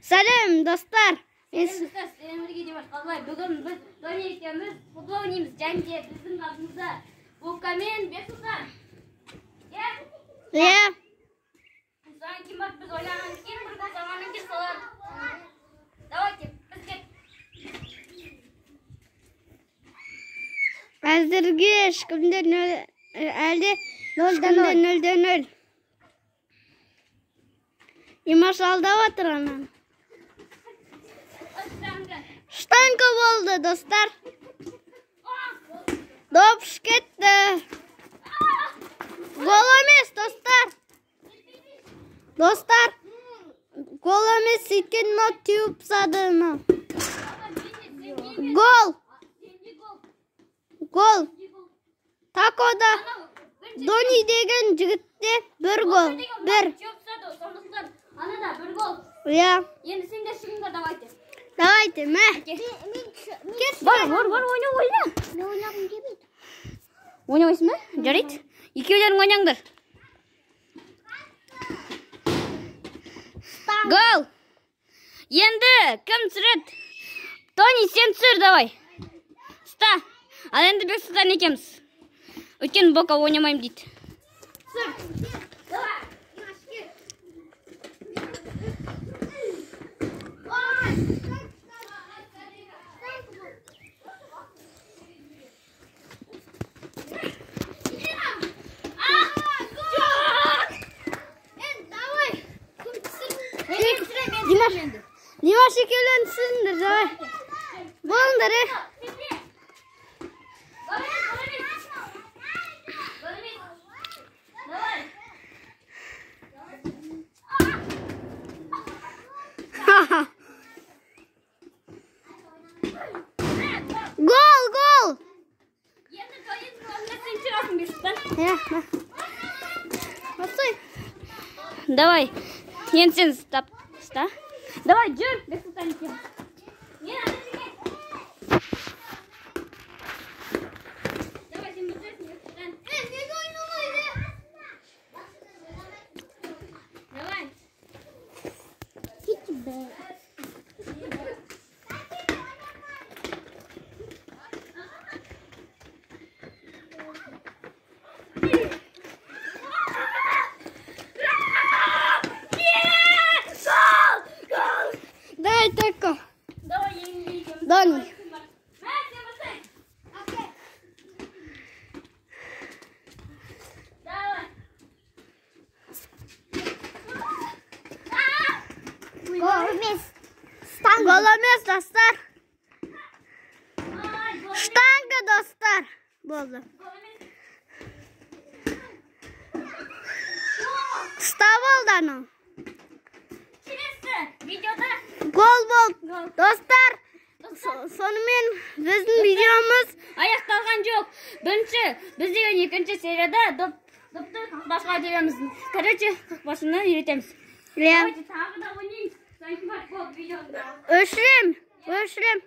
Сәлем, достар. Сәлем, достар, сіздермен бірге Димаш Қалбай. Бүгін біз Тони екеуміз футбол ойнаймыз. Және де біздің алдымызда Бука мен Бексұлтан. Иә? Иә. Содан кейін барып біз ойнағаннан кейін, бір гол салғаннан кейін солар. Давайте, біз кеттік. Әзірге ешкімде нөл, әлде ешкімде 0-0. Димаш алдап отыр ананы. Штанга болды, достар. Доп ұшып кетті. Гол емес, достар. Достар, гол емес, өйткені мынау теуіп тастады мынау. Гол. Гол. Такода Дони деген жігітте бір гол. Бір. Сондықтан анада бір гол. Иә. Енді сендер шығыңдар, давайте. Давайте, мә. Кет. Бар, бар, бар, ойна, ойна. Мен ойнағым келмейді. Ойнамайсың ба? Жарайды. Екеулерің ойнаңдар. Гол. Енді кім түсіреді? Тони, сен түсір, давай. Ұста. Ал енді Бексұлтан екеуміз. Өйткені Бока ойнамаймын дейді. Түсір. Давай. Димаш, Димаш екеулерің түсіріңдер, давай. Болыңдар, е. Ха-ха. Гол, гол. Иә, мә. Басай. Давай. Енді сен ұстап, ұста. Давай, жүр, Бексұлтан екеуміз. Мен ана жерге. Давай, сен бітіресің, Бексұлтан. Неге ойнамайды? Давай. Кетші бе. Дай тако. Давай, енді екеуміз. Дони. Мә, сен басай. Давай. Гол емес. Штанга. Гол емес, достар. Ай, гол емес. Штанга, достар. Болды. Гол емес. Ұстап алды анау. Келесі видеода Гол болды. Гол. Достар, Достар, сонымен біздің видеомыз аяқталған жоқ. Бірінші, біз деген екінші серияда допты қақпашыға тебеміз. Короче, қақпашыны үйретеміз. Иә. Давайте тағы да ойнаймыз. Содан кейін барып болды видеоны. Өшірем, өшірем.